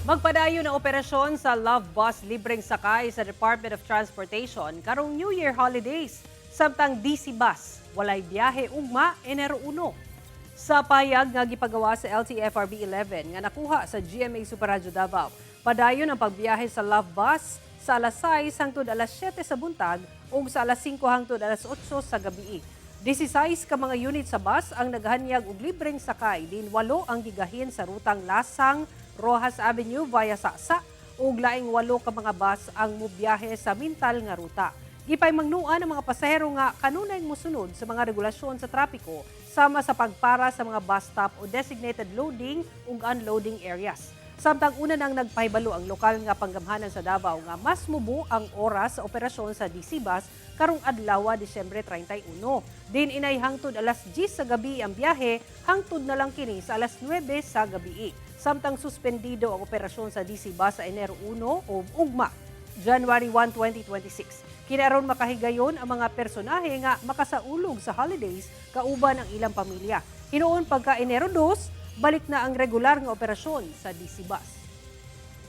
Magpadayon ang operasyon sa Love Bus libreng sakay sa Department of Transportation karong New Year holidays. Samtang DC Bus, walay biyahe ugma Enero 1. Sa payag nga gipagawa sa LTFRB 11 nga nakuha sa GMA Super Radyo Davao, padayon ang pagbiyahe sa Love Bus sa alas 6 hangtod alas 7 sa buntag ug sa alas 5 hangtod alas 8 sa gabi. 16 ka mga unit sa bus ang naghanyag og libreng sakay, din walo ang gigahin sa rutang Lasang, Roxas Avenue via Sasa ug laing walo ka mga bus ang mubiyahe sa Mintal nga ruta. Gipahimangnoan ang mga pasahero nga kanunay mosunod sa mga regulasyon sa trapiko sama sa pagpara sa mga bus stop o designated loading ug unloading areas. Samtang una nang nagpahibalo ang lokal nga panggamhanan sa Davao nga mas mubo ang oras sa operasyon sa DC Bus karong adlaw, Disyembre 31. Din inay hangtod alas 10 sa gabi ang biyahe, hangtod na lang kini sa alas 9 sa gabi. Samtang suspendido ang operasyon sa DC Bus sa Enero 1 o ugma January 1, 2026. Kinaron makahigayon ang mga personahe nga makasaulog sa holidays kauban ang ilang pamilya. Hinuon pagka Enero 2, balik na ang regular nga operasyon sa DC Bus.